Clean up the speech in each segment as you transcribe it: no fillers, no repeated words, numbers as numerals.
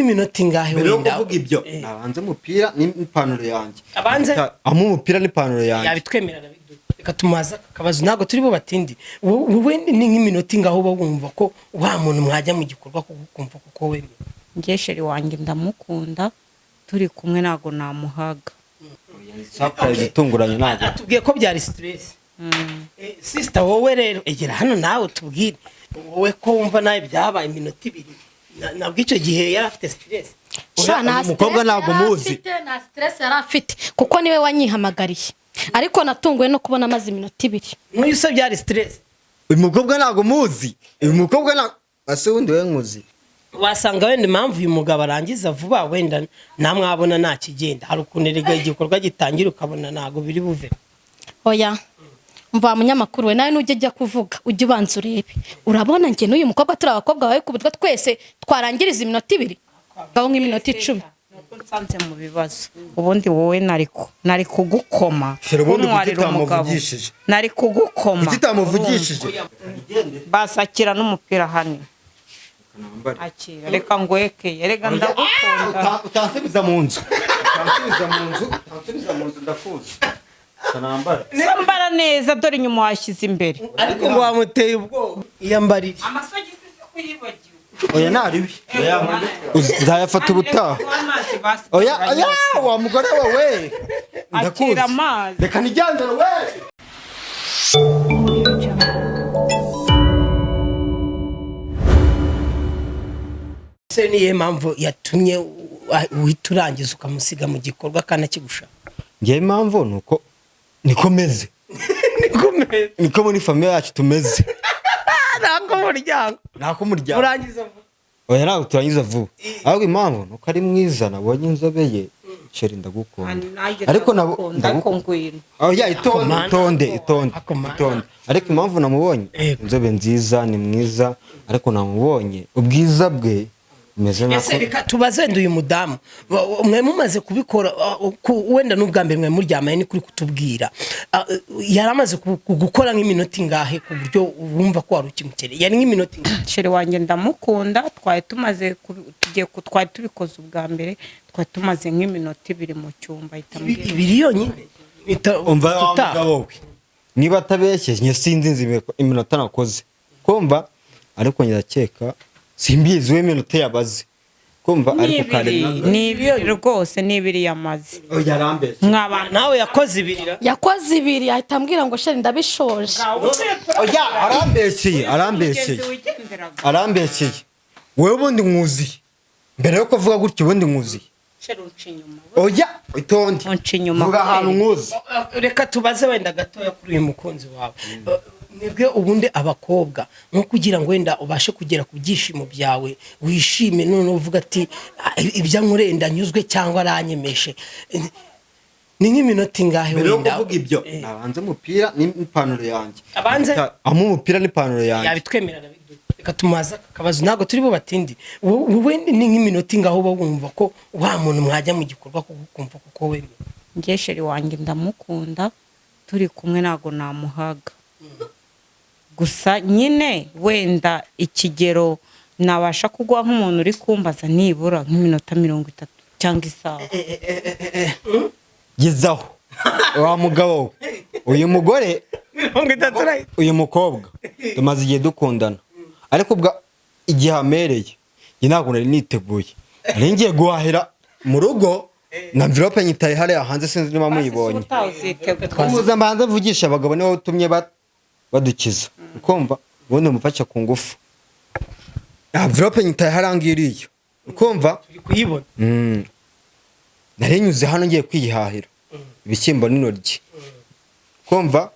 Nk'iminota ingahe? Mbere yo Wenda kuvuga ibyo, nabanze umupira n'ipantaro yanjye. Abanze? Amu umupira n'ipantaro yanjye. Yabitwemerera, reka tumubaze aka kabazo, ntabwo turi bubatinde. Wowe ni nk'iminota ingahe uba wumva ko wa muntu mwajya mu gikorwa, kuko ukumva kuko wemeye? Njye chéri wanjye ndamukunda, turi kumwe ntabwo namuhaga. Surprise itunguranye ntabwo. Atubwiye ko byari stress. Sister, wowe rero egera hano nawe tubwire, wowe ko wumva nawe byabaye iminota 2, nabwo icyo gihe yari afite stress? Sha, nta Uyu mukobwa stress ntabwo yari muzi. afite, nta stress yari afite kuko niwe wanyihamagariye, ariko natunguwe no kubona amaze iminota 2. Nk'uyu se byari stress? Uyu mukobwa ntabwo muzi, uyu mukobwa ntabwo ase wundi we nkuzi. Wasanga wenda impamvu uyu mugabo arangiza vuba, wenda namwabona nta kigenda. Hari ukuntu erega igikorwa gitangira ukabona ntabwo biri buve. Oya, mva munyamakuru we, nawe nujya ujya kuvuga ujye ubanza urebe. Urabona njye n'uyu mukobwa turi abakobwa bawe ku buryo twese twarangiriza iminota 2? Ngaho nk'iminota 10. Nuko nsanze mu bibazo, ubundi wowe nari kugukoma. Chéri, ubundi kuki Kuntwarira umugabo. utamuvugishije? Nari kugukoma. Kuki utamuvugishije? Basakira n'umupira hano, akira, reka ngwekeye, reka ndagukunda. Utansubiza mu nzu, utansubiza mu nzu, utansubiza mu nzu, ndakuzi. Nambara. Mbara neza, dore inyuma washyize imbere. Ariko ngo wamuteye ubwoba, iyambarire. Amasogisi si kuyibagiwe. Oya, ntaribi, nzayafata ubutaha. Oya, oya, wa mugore wawe ndakuzi. Akira amazi. Reka nijyandere we. Audio Jungle. Se niyo mpamvu yatumye uhita urangiza ukamusiga mu gikorwa kandi akigushaka? Ngewe impamvu ni uko niko meze. Niko meze. Niko muri famille yacu tumeze. Nako muryango. Nako muryango. Urangiza vuba. Oya, ntabwo turangiza vuba, ahubwo impamvu ni uko ari mwiza, nabonye inzobe ye. Chéri, ndagukunda, ariko nabo Ariko ngwino. Oya, itonde. Akomana. Itonde, itonde. Akomana. Itonde. Ariko impamvu namubonye, inzobe nziza, ni mwiza, ariko namubonye ubwiza bwe bumeze Ese nk'ako. reka tubaze wenda uyu mudamu. Mwe mumaze kubikora, wenda n'ubwa mbere mwe muryamanye, ni kuri kutubwira. Yari amaze gukora nk'iminota ingahe ku buryo wumva ko wari ukimukeneye? Yari nk'iminota ingahe? Chéri wanjye ndamukunda, twari tumaze tugiye twari tubikoze ubwa mbere, twari tumaze nk'iminota 2 mu cyumba, ahita ambwira. 2 yonyine? Umva wa Tutaha. mugabo we, niba atabeshye, njye sinzi nzi iminota nakoze, kumva, ariko ndakeka simbizi we iminota yabaze, kumva, Ni ariko kare 2, ni 2 rwose, ni 2 yamaze. Oya, arambeshye. Mwabana. Nawe yakoze 2 ra? Yakoze 2, ahita ambwira ngo chéri, ndabishoje. Oya, arambeshyeye, arambeshyeye, arambeshyeye. Wowe ubundi nkuziye mbere yo kuvuga gutyo, ubundi nkuziye. Chéri, unca inyuma. Oya, itonde. Unca inyuma Vuga ahantu kweli. nkuzi. Reka tubaze wenda gatoya kuri uyu mukunzi wawe. Mwebwe ubundi abakobwa, nko kugira ngo wenda ubashe kugera ku byishimo byawe, wishime, none uvuga ati: "Ah, ibyo ankoreye ndanyuzwe cyangwa aranyemeshe," ni nk'iminota ingahe? Mbere yo Wenda kuvuga ibyo, nabanze umupira n'ipantaro yanjye. Abanze? Amu umupira n'ipantaro yanjye. Yabitwemerera, reka tumubaze aka kabazo, ntabwo turi bubatinde. Wowe ni nk'iminota ingahe uba wumva ko wa muntu mwajya mu gikorwa, kuko ukumva kuko wemeye? Njye chéri wanjye ndamukunda, turi kumwe ntabwo namuhaga. Gusa nyine wenda ikigero nabasha kuguha nk'umuntu uri kumbaza, nibura nk'iminota 30 cyangwa isaha. Gezaho wa mugabo we, uyu mugore 30? Uyu mukobwa tumaze igihe dukundana, ariko ubwo igihe amereye njye ntabwo nari niteguye. Nari ngiye guhahira mu rugo na enveloppe nyitaye hariya hanze, sinzi niba muyibonye. Ubutaha uzitegura. Muza mbanze mvugisha abagabo, niwe utumye badukiza, ukumva, ubundi umufashe ku ngufu. Enveloppe nyitaye hariya ngiriya, ukumva. Turi kuyibona. Nari nyuze hano ngiye kwihahira ibishyimbo n'intoryi, kumva,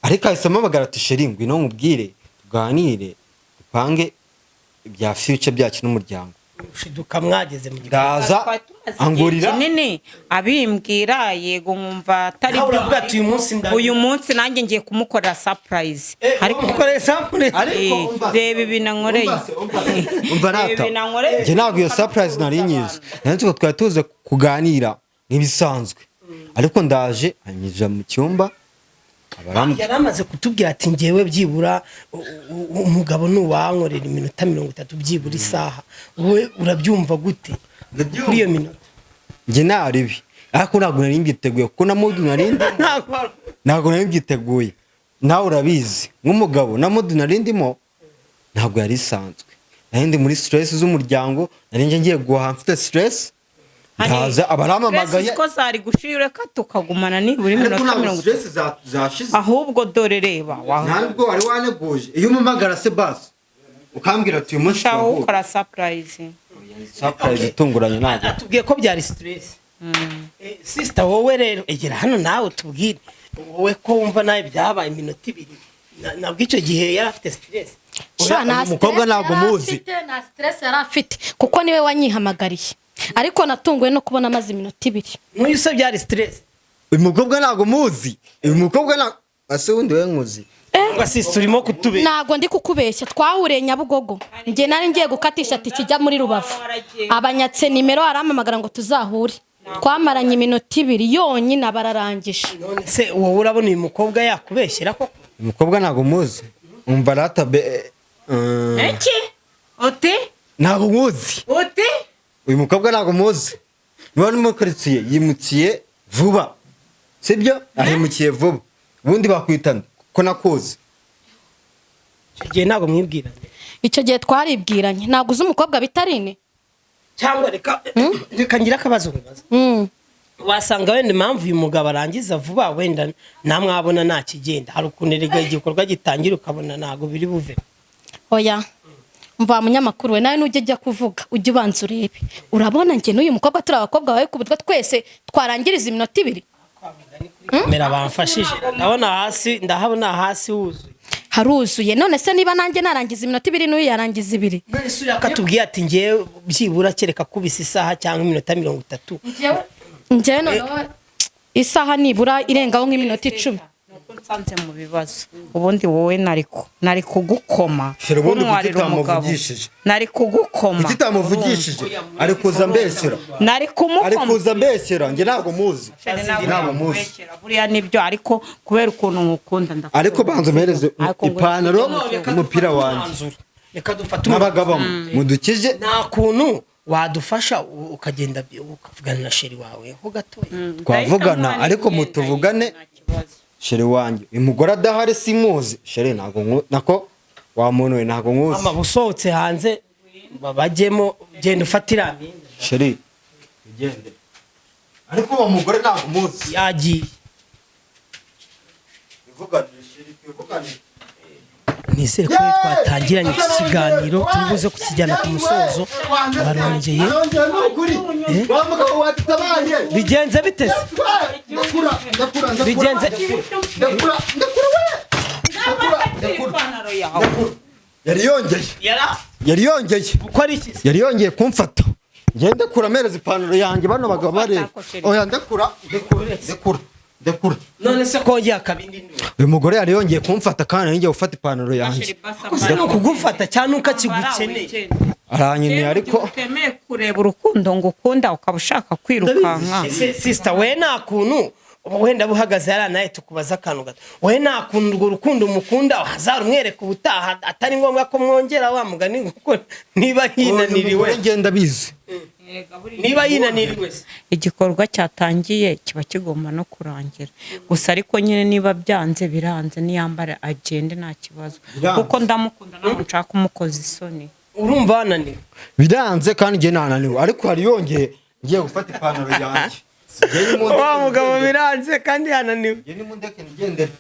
ariko ahise ampamagara ati: "Chéri, ngwino nkubwire, tuganire, dupange ibya future byacu n'umuryango." Ushiduka mwageze mu gikorwa. Ndaza. Twari tumaze igihe Angurira. kinini abimbwira, yego, nkumva atari Nawe byo. uravuga ati: "Uyu munsi Uyu munsi nanjye ngiye kumukorera surprise, ariko mukoreye sample. Ariko reba ibintu ankoreye. Umva Reba rata, ibintu ankoreye. Njye ntabwo iyo surprise nari nyizi, nari nzi ko twari tuze kuganira nk'ibisanzwe, ariko ndaje anyinjira mu cyumba. Abarambwira. Yari amaze kutubwira ati ngewe byibura umugabo ni uwankorera iminota 30, byibura isaha. Wowe urabyumva gute kuri iyo minota? Njye naribi, ariko ntabwo nari mbyiteguye kuko na mood nari ndimo, ntabwo nari mbyiteguye. Nawe urabizi nk'umugabo, na mood nari ndimo ntabwo yari isanzwe. Nari ndi muri stress z'umuryango, nari nje ngiye guhaha mfite stress, ndaza abarampamagaye. Stress ko zari gushira, reka tukagumana nibura Ariko iminota ntabwo 30. stress zashize. Ahubwo dore reba Ntabwo wari waneguje. Iyo umpamagara se basi ukambwira ati uyu munsi ushaka turahura. gukora surprise. Surprise itunguranye ntabwo. Atubwiye ko byari stress. Sister, wowe rero egera hano nawe utubwire, wowe ko wumva nawe byabaye iminota 2, nabwo icyo gihe yari afite stress? Sha, nta Uyu mukobwa stress ntabwo yari muzi. afite, nta stress yari afite kuko niwe wanyihamagariye, ariko natunguwe no kubona amaze iminota 2. N'uyu se byari stress? Uyu mukobwa ntabwo muzi, uyu mukobwa ntabwo ase wundi we nkuzi. Cyangwa sister urimo kutubera? Ntabwo ndi kukubeshya, twahuriye Nyabugogo. Njye nari ngiye gukatisha tike ijya muri Rubavu, abanyatse nimero, arampamagara ngo tuzahure. Twamaranye iminota 2 yonyine, abararangije. None se wowe urabona uyu mukobwa yakubeshyera koko? Uyu mukobwa ntabwo muzi, umva rata be Iki uti? Ntabwo muzi. Uti? Uyu mukobwa ntabwo muzi. Niba ni muri karitsiye yimukiye vuba, sibyo? Ahimukiye vuba. Ubundi bakwita nde ko nakuzi? Icyo gihe ntabwo mwibwiranye? Icyo gihe twaribwiranye. Ntabwo uzi umukobwa bitarine? Cyangwa reka ngire akabazo nkubaza. Wasanga wenda impamvu uyu mugabo arangiza vuba, wenda namwabona nta kigenda. Hari ukuntu erega igikorwa gitangira ukabona ntabwo biri buve. Oya, mva munyamakuru we, nawe nujya ujya kuvuga ujye ubanza urebe. Urabona njye n'uyu mukobwa turi abakobwa bawe ku buryo twese twarangiriza iminota 2? Kamera bamfashije, ndabona hasi, ndahabona hasi wuzuye. Haruzuye. None se niba nanjye narangiza iminota 2, n'uyu yarangiza 2? None se uriya katubwiye ati ngewe byibura kereka kubisa isaha cyangwa iminota 30? Njyewe noneho isaha nibura irengaho nk'iminota 10. Nuko nsanze mu bibazo. Ubundi wowe nari kugukoma. Shira, ubundi kuki Kuntwarira umugabo. utamuvugishije? Nari kugukoma. Kuki utamuvugishije? Ari kuza mbeshyera. Nari Ari kumukoma. kuza mbeshyera. Njye ntabwo muzi. Sheri, ntabwo Ntabwo muzi. nakubeshyera. Buriya nibyo, ariko kubera ukuntu nkukunda ndakubona. Ariko banza umuhereze Ariko ngo ipantaro n'umupira wanjye. Reka dufate N'abagabo mudukije. Nta kuntu wadufasha ukagenda ukavugana na chéri wawe ho gatoya? Twavugana, Ndahita ariko muha n'imyenda mutuvugane. ye, nta kibazo. Chéri wanjye, uyu mugore adahari simuzi. Chéri, ntabwo nako wa muntu we, ntabwo nkuzi. Ama usohotse hanze bajyemo, genda ufate iriya myenda. Chéri, ugende, ariko uwo mugore ntabwo muzi. Yagiye. Twivuganire chéri, twivuganire. Nizere ko iyo twatangiranye iki kiganiro turi buze kukijyana ku musozo. Barongeye. Arongeye, ni ukuri wa mugabo wadutabaye. Bigenze bite se? Ndakura, ndakura, ndakura. Bigenze Ndakura, ndakura we, ndakura, ndakura. Ipantaro yawe. Yari yongeye. Yara Yari yongeye. Gukora iki se? Yari yongeye kumfata. Ngende ndakura, ampereza ipantaro yanjye bano bagabo bareba. Oya, ndakura, ndakura, ndakura, ndakura. None se kongeye akabindi nduru? Uyu mugore yari yongeye kumfata kandi nari ngiye gufata ipantaro yanjye. Gusa ni ukugufata cyangwa nuko akigukeneye? Arankeneye, ariko Utemeye kureba urukundo ngo ukunda, ukaba ushaka kwirukanka. Ese sister, we nta kuntu wenda buhagaze hariya nawe tukubaza akantu gato? We nta kuntu urwo rukundo umukunda wazarumwereka ubutaha, atari ngombwa ko mwongera wa mugani, kuko niba yinaniriwe? Umugore ngenda abizi. Niba yinaniriwe se? Igikorwa cyatangiye kiba kigomba no kurangira gusa, ariko nyine niba byanze biranze, niyambare agende, nta kibazo. Biranze. Kuko ndamukunda, ntabwo nshaka kumukoza isoni. Urumva wananiwe? Biranze kandi njye nananiwe, ariko hari yongeye ngiye gufata ipantaro yanjye. Njye nimundeke Wa mugabo nigendere. biranze kandi yananiwe. Njye nimundeke nigendere.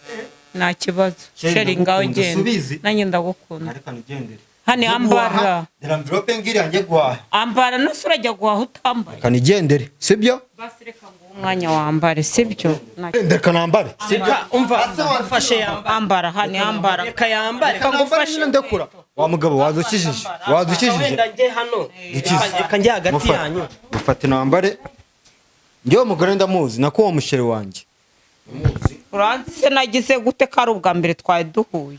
Nta kibazo. Chéri, Chéri, ngaho ndagukunda, genda. subizi. Nanjye ndagukunda. Ariko nigendere. Hano Njye ambara. guhaha, dore envelope ngiriya njye guhaha. Ambara, nose urajya guhaha utambaye? Reka nigendere, sibyo? Basi reka nguhe umwanya wambare, sibyo? Reka nambare. Reka umva, ufashe yambare. Ambara hano, ambara. Reka yambare. Reka ngufashe nyine, ndekura. Wa mugabo wadukijije, wadukijije. Wenda njye hano. Dukize. Reka njye hagati Mufate. yanyu. Mufate nambare. Njyewe umugore ndamuzi, nako uwo muchéri wanjye. Uranzi se? Nagize gute ko ari ubwa mbere twari duhuye?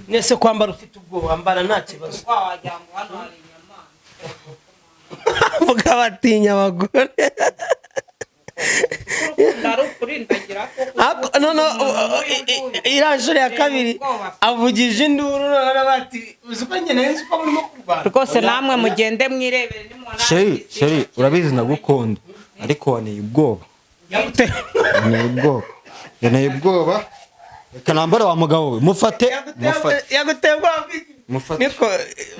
Nese kwambara ufite ubwoba? Wambara nta kibazo. Wagira ngo hano hari inyamaswa. Mvuga batinya abagore. Urukundo ari ukurindagira koko. Ako- no iriya nshuro ya kabiri avugije induru, noneho bati uzi ko njye nari nzi ko murimo kurwana. Rwose namwe mugende mwirebere nimubona. Chérie, chérie, urabizi ndagukunda, ariko waneye ubwoba. Waneye ubwoba, yaneye ubwoba. Reka nambare wa mugabo we, mufate, mufate. Yaguteye ubwoba bw'iki? Mufate. Niko.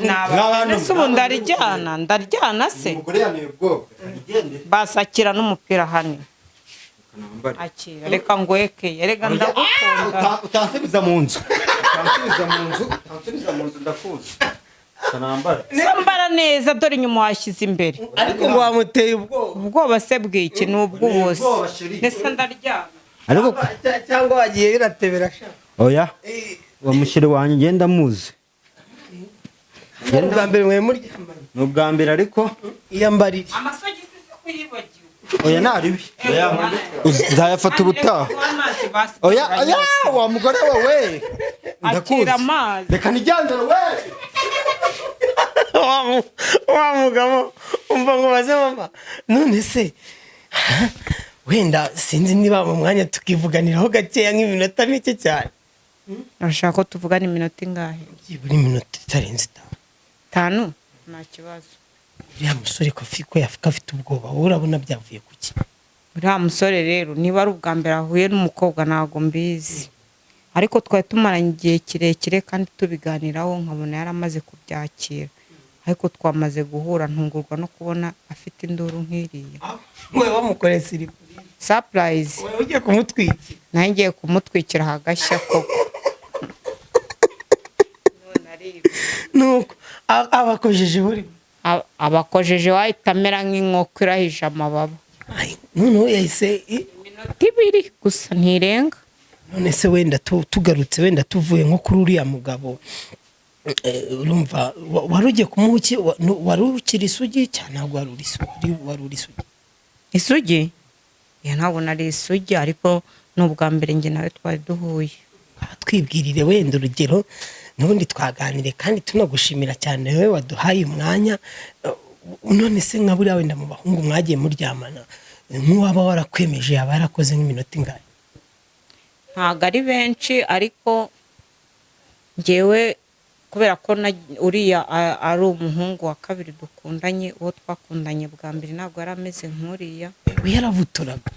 N'abantu- Ese ubu ndaryana, ndaryana se? Umugore yaneye ubwoba, reka nigende. Basakira n'umupira hano. Reka nambare. Akira, reka ngwekeye, reka ndagukunda. Utansubiza mu nzu, utansubiza mu nzu, utansubiza mu nzu, ndakuzi. Reka nambare. Mbara neza, dore inyuma washyize imbere. Ariko ngo wamuteye ubwoba. Ubwoba se bw'iki? Ni ubw'ubusa. Ubwoba, chérie. Ndetse ndaryana. Ariko Cyangwa wagiye biratebera sha. Oya, uwo mushyiri wanjye ngenda muzi. Ubwa mbere mwe muryamanye? Ni ubwa mbere, ariko Iyambarire. Amasogisi se kuyibagiwe? Oya, ntaribi, nzayafata ubutaha. Oya, oya, wa mugore we, ndakuzi. Akira amazi. Reka nijyandere we. Wa mugabo, umva ngo baze mama, none se wenda sinzi niba mu mwanya tukivuganiraho gakeya nk'iminota mike cyane. Urashaka ko tuvugana iminota ingahe? Byibura iminota itarenze 5. 5, nta kibazo. Uriya musore kofi ko yafuka afite ubwoba, wowe urabona byavuye ku ki? Uriya musore rero, niba ari ubwa mbere ahuye n'umukobwa, ntabwo mbizi, ariko twari tumaranye igihe kirekire kandi tubiganiraho, nkabona yaramaze kubyakira, ariko twamaze guhura ntungurwa no kubona afite induru nk'iriya. Wowe wamukoreye surprise. Surprise. Wowe ugiye kumutwikira. Nawe ngiye kumutwikira hagashya koko. None aribye. Nuko abakojejeho rimwe. Abakojeje wahita amera nk'inkoko irahije amababa. Ay, noneho yahise Iminota 2 gusa, ntirenga. None se wenda tugarutse, wenda tuvuye nko kuri uriya mugabo, urumva wari ugiye kumuha iki? Wari ukiri isugi cyangwa ntabwo wari uri isugi, wari uri isugi? Isugi? Ya, ntabwo nari isugi, ariko ni ubwa mbere njye nawe twari duhuye. Twibwirire wenda urugero, n'ubundi twaganire kandi tunagushimira cyane wowe waduhaye umwanya. None se nka buriya wenda mu bahungu mwagiye muryamana, nk'uwaba warakwemeje yaba yarakoze nk'iminota ingahe? Ntabwo ari benshi, ariko njyewe kubera ko uriya ari umuhungu wa kabiri dukundanye, uwo twakundanye bwa mbere ntabwo yari ameze nk'uriya. We yaravuturaga?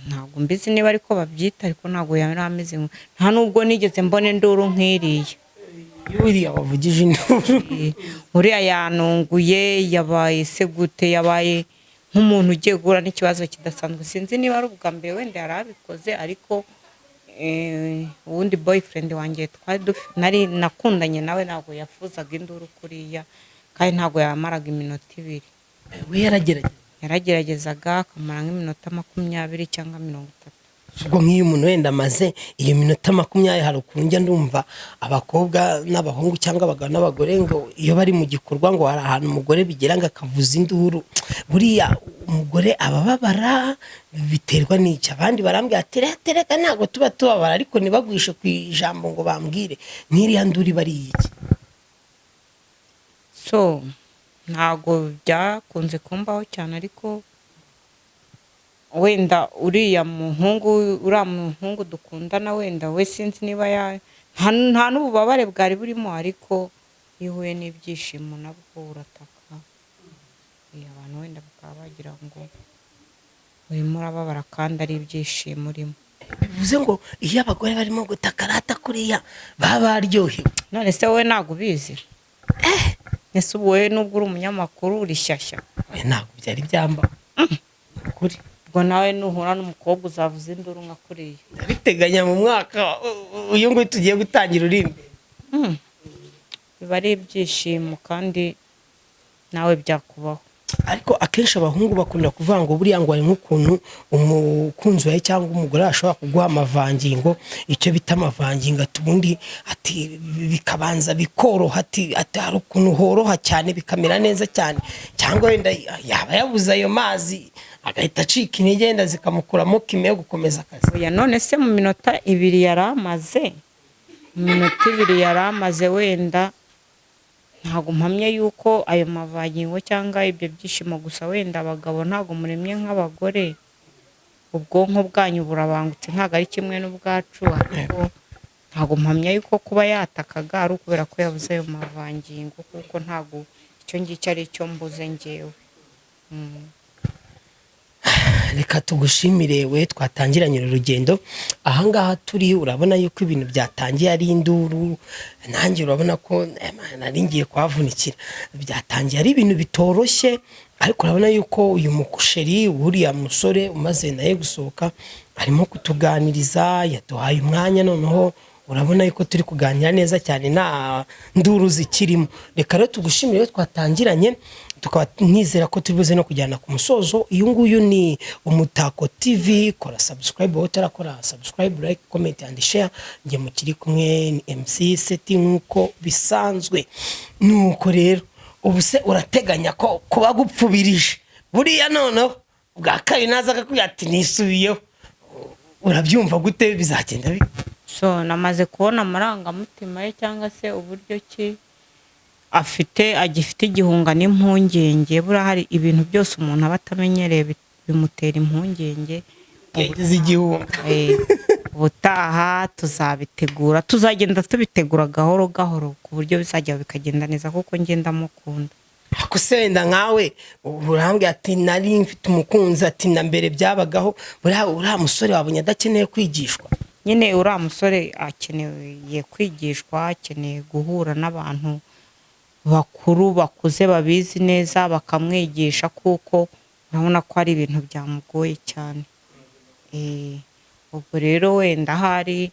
Ntabwo mbizi niba ariko babyita, ariko ntabwo yari ameze nta nubwo nigeze mbona induru nk'iriya. Iyo uriya wavugije induru. Uriya yanunguye, yabaye se gute, yabaye nk'umuntu ugiye guhura n'ikibazo kidasanzwe. Sinzi niba ari ubwa mbere wenda yari abikoze, ariko uwundi boyfriend wanjye twari nari nakundanye nawe ntabwo yafuzaga induru kuriya, kandi ntabwo yamaraga iminota 2. We yaragerageza? Yarageragezaga akamara nk'iminota 20 cyangwa 30. Ubwo nk'iyo umuntu wenda amaze iyo minota 20, hari ukuntu njya ndumva abakobwa n'abahungu cyangwa abagabo n'abagore ngo iyo bari mu gikorwa ngo hari ahantu umugore bigira ngo akavuza induru. Buriya umugore aba ababara, biterwa n'icyo? Abandi barambwira ati reka reka, ntabwo tuba tubabara, ariko ntibagwishe ku ijambo ngo bambwire nk'iriya nduru iba ari iyiki. So ntabwo byakunze kumbaho cyane, ariko wenda uriya muhungu dukundana, wenda we sinzi niba ya nta n'ububabare bwari burimo, ariko iyo uhuye n'ibyishimo nabwo urataka. Abantu wenda bakaba bagira ngo urimo urababara kandi ari ibyishimo urimo. Bivuze ngo iyo abagore barimo gutakarata kuriya baba baryohewe? None se wowe ntabwo ubizi? Ese ubu wowe nubwo uri umunyamakuru uri shyashya? Oya, ntabwo byari byambaho, ukuri. Ubwo nawe nuhura n'umukobwa uzavuza induru nka kuriya. Ndabiteganya mu mwaka uyu nguyu tugiye gutangira uri imbere. Biba ari ibyishimo kandi nawe byakubaho. Ariko akenshi abahungu bakunda kuvuga ngo buriya ngo hari nk'ukuntu umukunzi wawe cyangwa umugore ashobora kuguha amavangingo, icyo bita amavangingo, ati ubundi ati bikabanza bikoroha, ati hari ukuntu horoha cyane bikamera neza cyane, cyangwa wenda yaba yabuze ayo mazi agahita acika intege, wenda zikamukuramo kime yo gukomeza akazi. Oya, none se mu minota 2 yari amaze, mu minota 2 yari amaze, wenda ntabwo mpamya yuko ayo mavangingo cyangwa ibyo byishimo gusa, wenda abagabo ntabwo muremye nk'abagore. Ubwonko bwanyu burabangutse, ntabwo ari kimwe n'ubwacu. Ariko ntabwo mpamya yuko kuba yatakaga ari ukubera ko yabuze ayo mavangingo, kuko ntabwo icyo ngicyo ari icyo mbuze ngewe. Reka tugushimire we twatangiranye uru rugendo. Ahangaha turi, urabona yuko ibintu byatangiye ari induru. Nanjye urabona ko man, nari ngiye kuhavunikira. Byatangiye ari ibintu bitoroshye, ariko urabona yuko uyu muchéri, uriya musore umaze naye gusohoka, arimo kutuganiriza, yaduhaye umwanya. Noneho urabona yuko turi kuganira neza cyane, nta nduru zikirimo. Reka rero tugushimire twatangiranye, tukaba nizera ko turi buze no kujyana ku musozo. Uyu nguyu ni Umutako TV. Kora subscribe wowe utarakora subscribe, like, comment and share. Njye mukiri kumwe ni MC Seti nk'uko bisanzwe. Nuko rero, ubu se urateganya ko kuba gupfubirije buriya noneho bwa kabiri naza akakubwira ati nisubiyeho, urabyumva gute? Bizagenda bite? So namaze kubona amarangamutima ye, cyangwa se uburyo ki afite, agifite igihunga n'impungenge. Buriya hari ibintu byose umuntu aba atamenyereye bimutera impungenge. Yagize igihunga. Ubutaha tuzabitegura, tuzagenda tubitegura gahoro gahoro ku buryo bizajya bikagenda neza, kuko ngenda mukunda. Ako se wenda nkawe urambwira ati nari mfite umukunzi, ati na mbere byabagaho, buriya uriya musore wabonye adakeneye kwigishwa? Nyine uriya musore akeneye kwigishwa, akeneye guhura n'abantu bakuru bakuze babizi neza, bakamwigisha, kuko urabona ko ari ibintu byamugoye cyane. Ubwo rero wenda ahari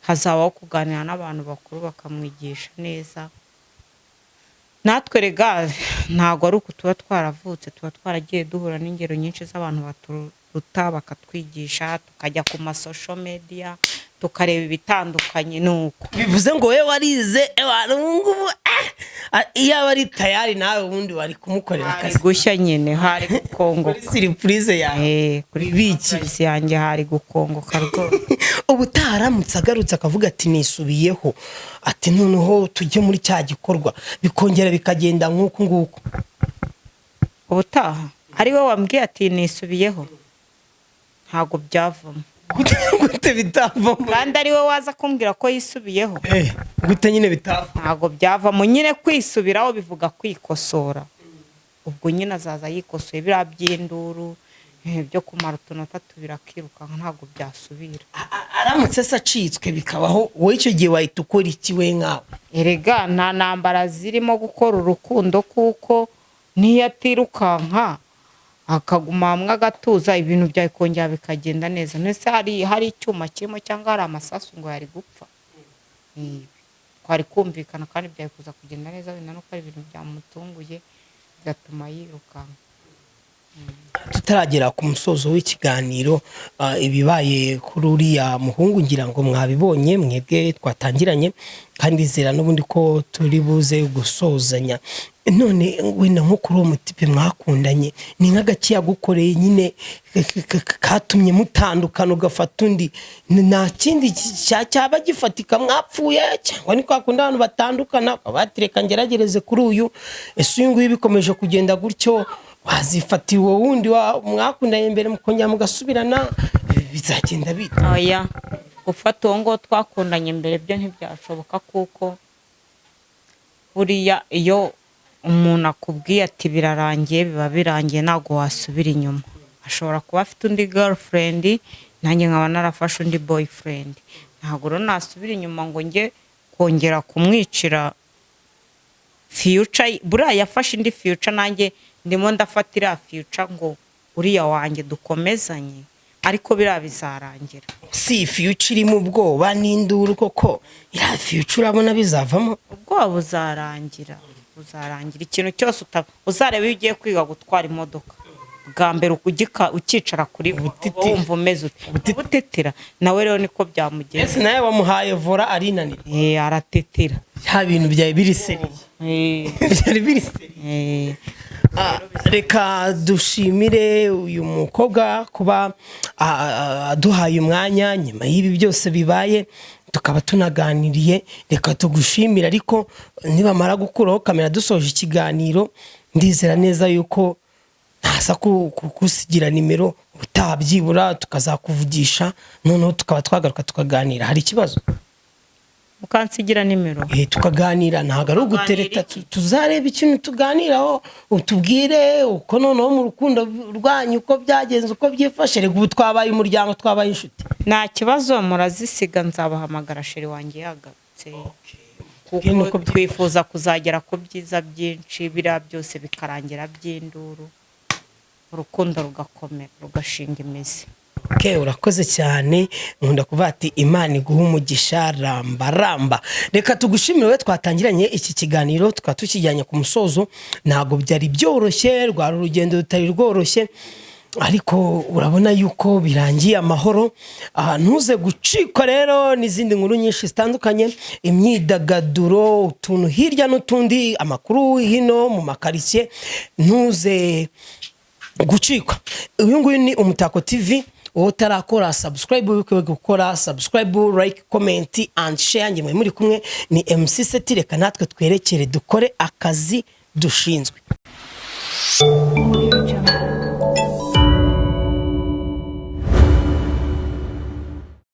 hazabaho kuganira n'abantu bakuru bakamwigisha neza. Natwe rega ntabwo ari uku tuba twaravutse, tuba twaragiye duhura n'ingero nyinshi z'abantu baturuta bakatwigisha, tukajya ku ma social media tukareba ibitandukanye, ni uko. Bivuze ngo wowe warize, ewana ubu ngubu iyo aba ari tayari nawe ubundi wari kumukorera Hari akazi. gushya nyine, hari gukongoka. Kuri surprise yawe. Kuri Biki? surprise yanjye hari gukongoka rwose. Ubutaha aramutse agarutse akavuga ati nisubiyeho, ati noneho tujye muri cya gikorwa, bikongera bikagenda nk'uku nguku? Ubutaha ari we wambwiye ati nisubiyeho, ntabwo byavamo. Gute bitavamo? Kandi ari we waza kumbwira ko yisubiyeho. Gute nyine bitavamo? Ntabwo byavamo nyine. Kwisubiraho bivuga kwikosora. Ubwo nyine azaza yikosoye, biriya by'induru byo kumara utunota tubiri akirukanka ntabwo byasubira. Aramutse se acitswe bikabaho, wowe icyo gihe wahita ukora iki we nkawe? Erega nta ntambara zirimo gukora urukundo, kuko niyo atirukanka akaguma hamwe agatuza, ibintu byakongera bikagenda neza. Mbese hari icyuma kirimo cyangwa hari amasasu ngo yari gupfa? Twari kumvikana kandi byari kuza kugenda neza. Wenda nuko ari ibintu byamutunguye bigatuma yirukanka. Tutaragera ku musozo w'ikiganiro, ibibaye kuri uriya muhungu ngira ngo mwabibonye mwebwe twatangiranye, kandi nzira n'ubundi ko turi buze gusozanya. None wenda nko kuri uwo mutipe mwakundanye, ni nk'agaki yagukoreye nyine katumye mutandukana ugafata undi? Nta kindi cyaba gifatika mwapfuye, cyangwa ni kwa kundi abantu batandukana ukaba watereka ngeragereze kuri uyu? Ese uyu nguyu bikomeje kugenda gutyo, wazifatiye uwo wundi mwakundanye mbere mukongera mugasubirana? Bizagenda bite? Oya, gufata uwo nguwo twakundanye mbere byo ntibyashoboka, kuko buriya iyo umuntu akubwiye ati birarangiye, biba birangiye, ntabwo wasubira inyuma. Ashobora kuba afite undi girlfriend, nanjye nkaba narafashe undi boyfriend. Ntabwo rero nasubira inyuma ngo njye kongera kumwicira future. Buriya yafashe indi future, nanjye ndimo ndafata iriya future ngo uriya wanjye dukomezanye, ariko biriya bizarangira. Si future irimo ubwoba n'induru koko? Iriya future urabona bizavamo? Ubwoba buzarangira, buzarangira. Ikintu cyose uzareba, iyo ugiye kwiga gutwara imodoka bwa mbere, ukicara kuri volant, uba wumva umeze ute? Ubutitira. Nawe rero niko byamugenza. Ese nawe wamuhaye volant arinanira? Aratetera. Bya bintu byari biri sérieux. Byari biri sérieux. Reka dushimire uyu mukobwa kuba aduhaye umwanya nyuma y'ibi byose bibaye, tukaba tunaganiriye. Reka tugushimire, ariko nibamara gukuraho kamera dusoje ikiganiro, ndizera neza yuko Ntaza kugusigira nimero, ubutaha byibura tukazakuvugisha, noneho tukaba twagaruka tukaganira. Hari ikibazo? Ukansigira nimero? Tukaganira, ntabwo ari ugutereta. Tukaganira iki? Tuzareba ikintu tuganiraho, utubwire uko noneho mu rukundo rwanyu uko byagenze, uko byifashe. Reka ubu twabaye umuryango, twabaye inshuti. Nta kibazo, murazisiga, nzabahamagara chéri wanjye yagarutse, kuko Nuko byifashe. twifuza kuzagera ku byiza byinshi, biriya byose bikarangira by'induru, urukundo rugakomera, rugashinga imizi. Okay, urakoze cyane. Nkunda kuvuga ati Imana iguha umugisha, ramba ramba. Reka tugushimire wowe twatangiranye iki kiganiro, tukaba tukijyanye ku musozo. Ntabwo byari byoroshye, rwari urugendo rutari rworoshye, ariko urabona yuko birangiye amahoro. Aha, ntuze gucikwa rero n'izindi nkuru nyinshi zitandukanye, imyidagaduro, utuntu hirya n'utundi, amakuru hino mu makaritsiye. Ntuze gucikwa. Uyu nguyu ni Umutako TV. Wowe utarakora subscribe, wibuke gukora subscribe, like, comment and share. Njye muri kumwe ni MC Seti. Reka natwe twerekere dukore akazi dushinzwe. Audio Jungle.